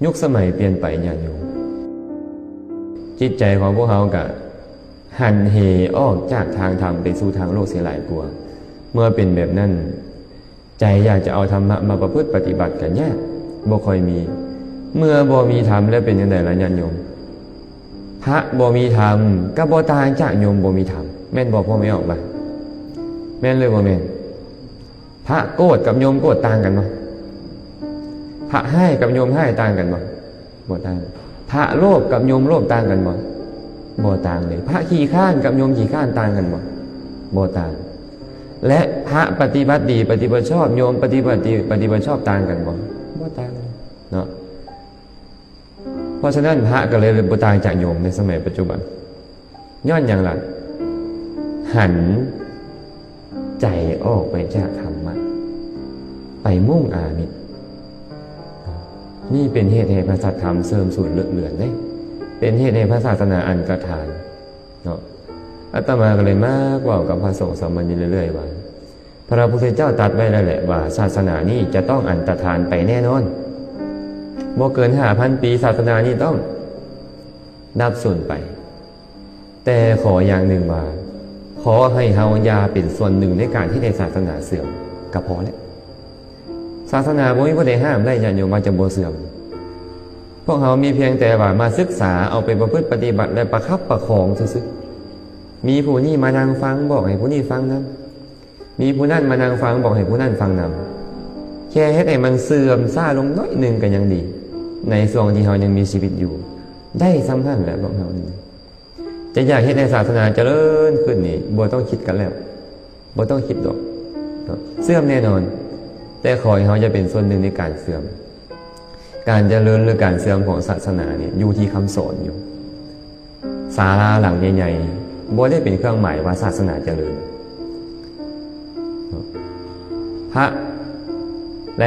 ຍຸກສະໄໝປ່ຽນໄປ ຍາດໂຍມ, ຈິດໃຈຂອງພວກເຮົາກະຫັນເຫອອກຈາກທາງທຳໄປສູ່ທາງໂລກເສຍຫຼາຍກວ່າ. ເມື່ອເປັນແບບນັ້ນ, ໃຈຢາກຈະເອົາທຳມະມາປະພຶດປະຕິບັດກະຍາກ, ບໍ່ຄ່ອຍມີ. ເມື່ອບໍ່ມີທຳແລ້ວເປັນຈັ່ງໃດລະ ຍາດໂຍມ? ພະບໍ່ມີທຳກະບໍ່ຕ່າງຈາກໂຍມບໍ່ມີທຳ, ແມ່ນບໍ່ ພໍ່ແມ່ອອກບາງ? ແມ່ນຫຼືບໍ່ແມ່ນ? ພະໂກດກັບໂຍມໂກດຕ່າງກັນບໍ່? ພະຮ້າຍກັບໂຍມຮ້າຍຕ່າງກັນບໍ່? ບໍ່ຕ່າງ. ພະໂລບກັບໂຍມໂລບຕ່າງກັນບໍ່? ບໍ່ຕ່າງເລີຍ. ພະຂີ້ຄ້ານກັບໂຍມຂີ້ຄ້ານຕ່າງກັນບໍ່? ບໍ່ຕ່າງ. ແລະ ພະປະຕິບັດດີປະຕິບັດຊອບ ໂຍມປະຕິບັດດີປະຕິບັດຊອບຕ່າງກັນບໍ່? ບໍ່ຕ່າງເນາະ. ເພາະສະນັ້ນ ພະກໍເລີຍບໍ່ຕ່າງຈາກໂຍມໃນສະໄໝປັດຈຸບັນ. ຍ້ອນຫຍັງລະ? ຫັນໃຈອອກໄປຈາກທຳມະ ໄປມຸ່ງອາມິດ. ນີ້ເປັນເຫດໃຫ້ພະສັດທຳເສື່ອມສູນເລິກເລືອນເດ້, ເປັນເຫດໃຫ້ພະສາສະໜາອັນຕະທານເນາະ. ອາດຕະມາກໍເລີຍມັກເວົ້າກັບພະສົງສາມະເນນເລື້ອຍໆວ່າ ພະພຸດທະເຈົ້າຕັດໄວ້ແລ້ວແຫຼະວ່າ ສາສະໜານີ້ຈະຕ້ອງອັນຕະທານໄປແນ່ນອນ. ບໍ່ເກີນຫ້າພັນປີ ສາສະໜານີ້ຕ້ອງດັບສູນໄປ. ແຕ່ຂໍຢ່າງໜຶ່ງວ່າ ຂໍໃຫ້ເຮົາຢ່າເປັນສ່ວນໜຶ່ງໃນການເຮັດໃຫ້ສາສະໜາເສື່ອມກໍພໍແລ້ວ. ສາສະໜາບໍ່ມີຜູ້ໃດຫ້າມໄດ້ ຍາດໂຍມ, ວ່າຈະບໍ່ເສື່ອມ. ພວກເຮົາມີພຽງແຕ່ວ່າມາສຶກສາ ເອົາໄປປະພຶດປະຕິບັດ ແລະ ປະຄັບປະຄອງຊື່ໆ. ມີຜູ້ນີ້ມານັ່ງຟັງ ບອກໃຫ້ຜູ້ນີ້ຟັງນຳ, ມີຜູ້ນັ້ນມານັ່ງຟັງ ບອກໃຫ້ຜູ້ນັ້ນຟັງນຳ. ແຄ່ເຮັດໃຫ້ມັນເສື່ອມຊ້າລົງໜ້ອຍໜຶ່ງກໍຍັງດີ, ໃນຊ່ວງທີ່ເຮົາຍັງມີຊີວິດຢູ່. ໄດ້ສ່ຳນັ້ນແຫຼະພວກເຮົານີ້. ຈະຢາກເຮັດໃຫ້ສາສະໜາຈະເລີນຂຶ້ນນີ້ ບໍ່ຕ້ອງຄິດກັນແລ້ວ, ບໍ່ຕ້ອງຄິດດອກເນາະ. ເສື່ອມແນ່ນອນ, ແຕ່ຂໍໃຫ້ເຮົາຢ່າເປັນສ່ວນໜຶ່ງໃນການເສື່ອມ. ການຈະເລີນ ຫຼື ການເສື່ອມຂອງສາສະໜານີ້ ຢູ່ທີ່ຄຳສອນຢູ່. ສາລາຫຼັງໃຫຍ່ໆ ບໍ່ໄດ້ເປັນເຄື່ອງໝາຍວ່າສາສະໜາຈະເລີນ. ພະ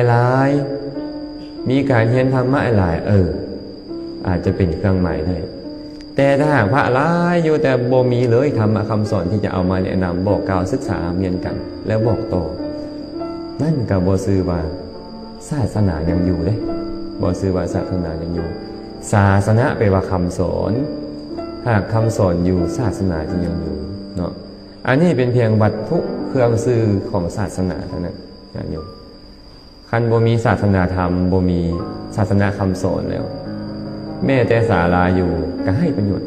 ຫຼາຍໆ ມີການຮຽນທຳມະຫຼາຍໆ ເອີ ອາດຈະເປັນເຄື່ອງໝາຍໄດ້. ແຕ່ຖ້າຫາກພະຫຼາຍຢູ່ ແຕ່ບໍ່ມີເລີຍທຳມະຄຳສອນທີ່ຈະເອົາມາແນະນຳ ບອກກ່າວ ສຶກສາຮ່ຳຮຽນກັນ ແລະ ບອກຕໍ່, ນັ້ນກໍບໍ່ຊື່ວ່າສາສະໜາຍັງຢູ່ເດ້, ບໍ່ຊື່ວ່າສາສະໜາຍັງຢູ່. ສາສະນະແປວ່າຄຳສອນ, ຫາກຄຳສອນຢູ່ ສາສະໜາຈຶ່ງຍັງຢູ່ເນາະ. ອັນນີ້ເປັນພຽງວັດຖຸເຄື່ອງຊື່ຂອງສາສະໜາເທົ່ານັ້ນ, ຍາດໂຍມ. ຄັນບໍ່ມີສາສະໜາທຳ, ບໍ່ມີສາສະນະຄຳສອນແລ້ວ, ແມ້ແຕ່ສາລາຢູ່ກໍໄຮ້ປະໂຫຍດ.